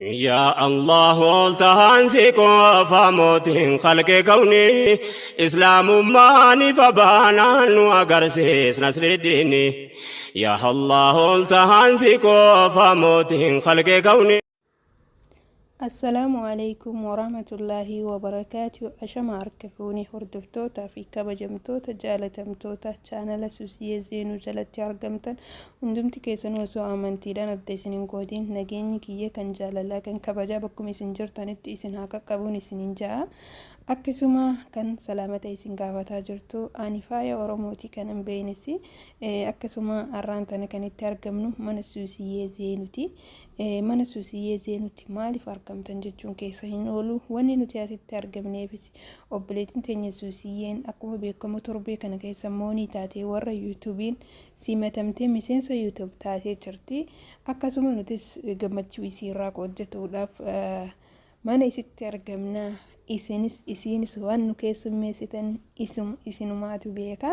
Yaa Allah ol tahaan si qofa mootiin khalqe kawni islaamummaan ifa baanaan nu agarsiis nasriddiini. Yaa Allah ol tahaan si qofa mootiin khalqe kawni. Assalaamu alaikum warahmatullaahi wabarakaatu. Ashama harka fuunee hordoftoota fi kabajamtoota jaalatamtoota chaanala Susiyee Zeenuu jalatti argamtan hundumti keessanuu osoo amantiidhaan adda isin hin qoodin nageenyi kiyya kan jaalalaa kan kabajaa bakkuma isin jirtanitti isin haa qaqqabuun isinin ja'a. Akkasuma kan salaamata isin gaafataa jirtu ani faaya Oromooti kan hin beeknes akkasuma har'aan tana kan itti argamnu mana Suusiyee Zeenuti. Mana Suusiyyee Zeenutti maaliif argamtan jechuun keessa hin oolu. Wanni nuti asitti argamneefis obboleettiin teenya Suusiyyeen akkuma beekamu torbee kana keessa moonii taatee warra yuutuubiin simatamtee miseensa YouTube taatee jirti. Akkasuma nutis gammachuu isiirraa qooddatuudhaaf mana isitti argamna. Isinis isiinis waan nu keessummeessitan isinumaatu beeka.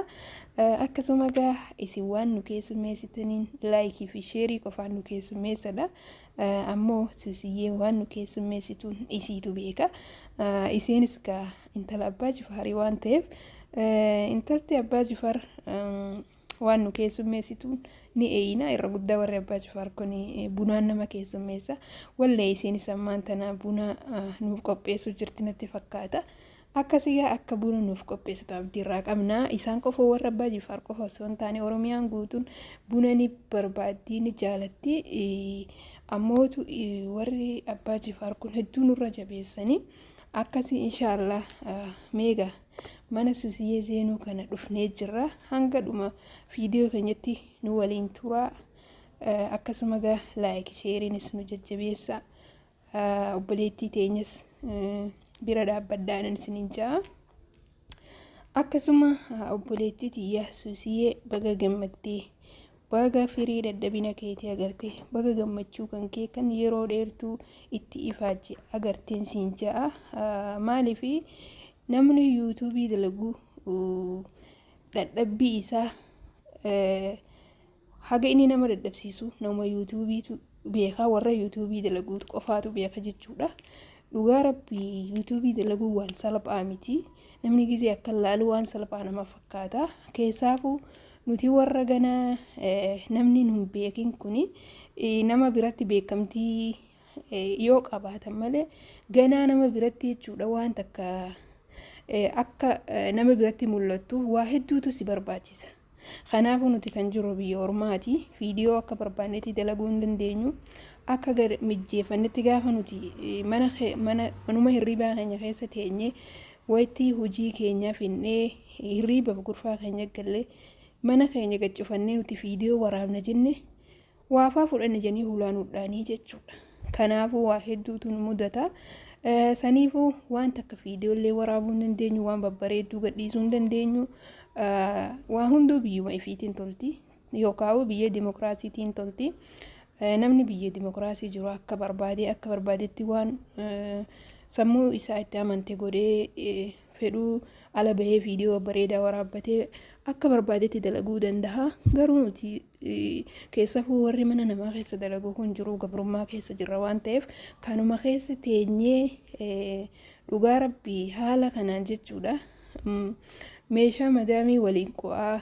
Akkasuma gaa isin waan nu keessummeessitaniin laayikii fi sheerii qofaan nu keessummeessadha. Ammoo Suusiyyee waan nu keessummeessituun isiitu beeka. Isiinis gaa intala abbaa jifaarii waan ta'eef intalti abbaa jifaar waan nu keessummeessituun ni eeyina. Irra guddaa warri abbaa jifaar kun bunaan nama keessummeessa. Wallee isiinis ammaan tana buna nuuf qopheessuu jirti natti fakkaata. Akkasigaa akka buna nuuf qopheessitu abdiirraa qabna. Isaan qofa warra abbaa jifaar qofa osoo hin taane Oromiyaan guutuun buna ni barbaaddi ni jaalatti. Ammootu warri abbaa jifaar kun hedduu nurra jabeessanii akkasii inshaallah meegaa mana Suusiyee Zeenuu kana dhufnee jirra. Hanga dhuma viidiyoo keenyatti nu waliin turaa. Akkasuma gaa laayik sheeriinis nu jajjabeessa. Obboleettii teenyas bira dhaabbadhaan isiniin ja'a. Akkasuma obboleettii tiyya Suusiyee baga gammaddee baga firii dadhabina keetii agarte baga gammachuu kan kee kan yeroo dheertuu itti ifaajje agarteen siin ja'a. Maaliif namni yuutuubii dalagu dadhabbii isaa haga inni nama dadhabsiisu nama yuutuubiitu beekaa warra yuutuubii dalaguutu qofaatu beeka jechuudha. Dhugaa rabbii yuutuubii dalaguu waan salphaa miti. Namni gizee akka laalu waan salphaa nama fakkaata. Keessaafuu nuti warra ganaa namni nun beekin kuni nama biratti beekamtii yoo qabaatan malee ganaa nama biratti jechuudha waan takka akka nama biratti mul'attuuf waa hedduutu si barbaachisa. Kanaafuu nuti kan jirru biyya ormaati. Viidiyoo akka barbaannetti dalaguu hin dandeenyu. Akka mijjeeffannetti gaafa nuti mana mana manuma hirribaa keenya keessa teenyee wayitti hojii keenya finnee hirriibaaf gurfaa keenya gallee mana keenya gaccufannee nuti viidiyoo waraabna jenne waafaa fudhanne jennee hulaa nudhaanii jechuudha. Kanaafuu waa hedduutu nu mudata. Saniifuu waan takka viidiyoolee waraabuu hin dandeenyu, waan babbareedduu gadhiisuu hin dandeenyu. Waa hunduu biyyuma ifiitiin tolti yookaan biyya dimokiraasiitiin tolti. Namni biyya dimokiraasii jiru akka barbaade akka barbaadetti waan sammuu isaa itti amante godhee fedhuu ala bahee viidiyoo bareedaa waraabbatee akka barbaadetti dalaguu danda'a. Garuu nuti keessafuu warri mana namaa keessa dalagu kun jiru gabrummaa keessa jirra waan ta'eef kanuma keessa teenyee dhugaa rabbii haala kanaan jechuudha. Meeshaa madaamii waliin qo'aa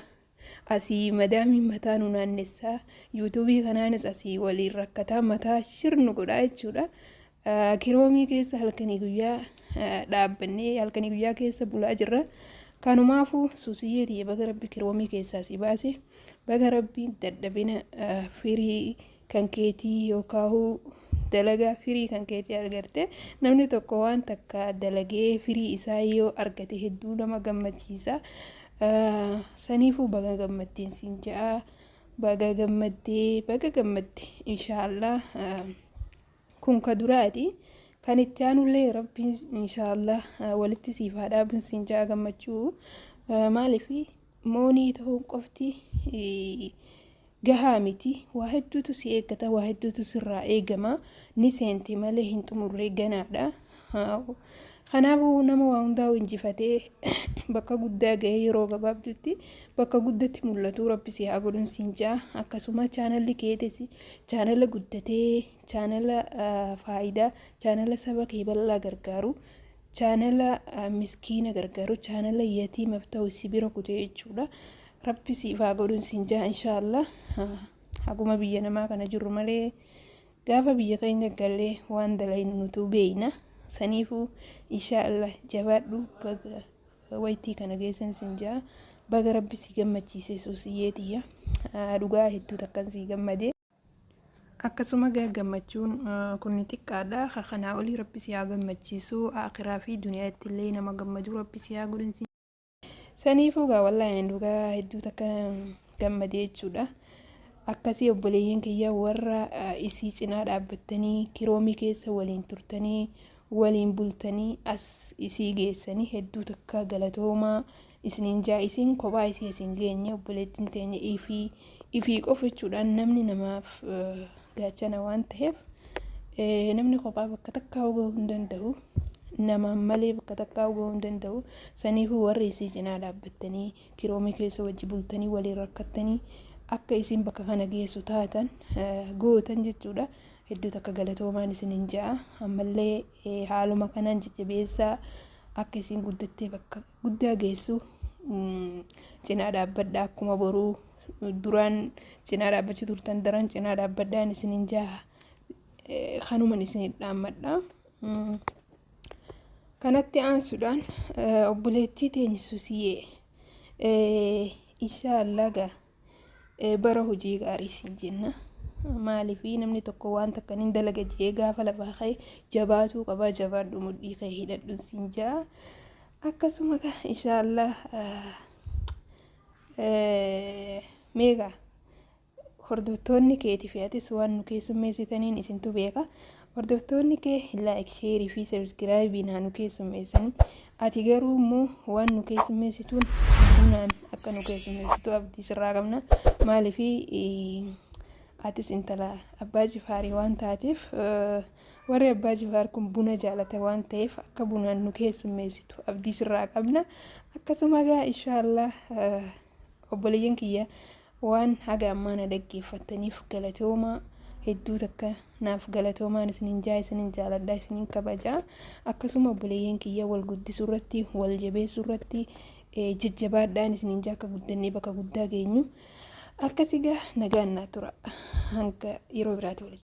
asii madaamiin mataa nu naannessaa yuutuubii kanaanis asii waliin rakkataa mataa shirnu godhaa jechuudha. Kiroomii keessa halkanii guyyaa dhaabbannee halkanii guyyaa keessa bulaa jirra. Kanumaafuu Suusiyyee tiyya baga rabbi kiroomii keessaa si baase baga rabbi dadhabina firii kan keetii yookaan dalagaa firii kan keetii argarte. Namni tokko waan takka dalagee firii isaa yoo argate hedduu nama gammachiisa. Saniifuu baga gammaddeen siin ja'a. Baga gammaddee baga gammadde inshaallah. Kun ka duraati. Kan itti aanullee rabbiin inshaallah walitti siif haa dhaabuun siin ja'a gammachuu. Maaliif moonii ta'uun qofti gahaa miti. Waa hedduutu si eeggata, waa hedduutu sirraa eegama. Ni seente malee hin xumurree ganaadha. Kanaafuu nama waa hundaa'u injifatee bakka guddaa ga'ee yeroo gabaabduutti bakka guddatti mul'atu Rabbi si haa godhuun siin ja'a. Akkasuma chaanalli keetis chaanala guddatee, chaanala faayidaa, chaanala saba kee bal'aa gargaaru, chaanala miskiina gargaaru, chaanala yatiimaaf ta'u si bira kutee jechuudha. Rabbi siif haa godhuun siin ja'a inshaallah. Haguma biyya namaa kana jirru malee gaafa biyya keenya gallee waan dalaynu nutu beeyna. Saniifuu inshaallah jabaadhu, baga waytii kana geessan siin ja'a. Baga Rabbi si gammachiise Suusiyyee tiyya. Dhugaa hedduu takkan si gammade. Akkasuma gammachuun kun xiqqaadha. Kanaa olii Rabbi si haa gammachiisu. Akhiraa fi duniyaatti illee nama gammadu Rabbi si haa godhu. Saniifuu gaa wallaahi dhugaa hedduu takka gammadee jechuudha. Akkasii obboleeyyan kiyya warra isii cinaa dhaabbattanii kiroomii keessa waliin turtanii waliin bultanii as isii geessanii hedduu takka galatoomaa isiniin jaa. Isiin kophaa isii isin geenye, obboleettiin teenya ifii ifii qofa jechuudhaan namni namaaf gaachana waan ta'eef, namni kophaa bakka takkaa gahuu hin danda'u. Namaan malee bakka takkaa gahuu hin danda'u. Saniifuu warri isii cinaa dhaabbattanii kiroomii keessa wajji bultanii waliin rakkattanii akka isin bakka kana geessu taatan gootan jechuudha. Hedduu takka galatoomaan isiniin ja'a. Ammallee haaluma kanaan jajjabeessaa, akka isin guddattee bakka guddaa geessu cinaa dhaabbadha. Akkuma boruu duraan cinaa dhaabbachuu turtan daran cinaa dhaabbadhaan isiniin ja'a. Kanuman isin dhaammadha. Kanatti aansuudhaan obboleettii teenya Susiyyee, inshaallah gaa bara hojii gaarii siin jenna. Maaliif, namni tokko waan takka hin dalaga jee gaafa lafaa ka'e jabaatuu qabaa. Jabaadhu, mudhii ka'e hidhadhu siin ja'a. Akkasuma inshaallah meeqa hordoftoonni keetii fi atis waan nu keessummeessitaniin isintu beeka. Hordoftoonni kee like, share fi subscribe naa nu keessummeessanii, ati garuu immoo waan nu keessummeessituun bunaan akka nu keessummeessitu abdii sirraa qabna. Maaliif, atis intala Abbaa Jifaarii waan taateef, warri Abbaa Jifaar kun buna jaalata waan ta'eef, akka bunaan nu keessummeessitu abdii sirraa qabna. Akkasuma gaa inshaallah obboleeyyan kiyya, waan haga ammaa na dhaggeeffattaniif galatoomaa, hedduu takka naaf galatoomaan isinin jaa, isinin jaaladha, isinin kabajaa. Akkasuma obboleeyyan kiyya, wal guddisuu irratti, wal jabeessuu irratti jajjabaadhaan isinin jaa, akka guddannee bakka guddaa geenyu. Akkasii gaa nagaan naa tura, hanga yeroo biraati walitti.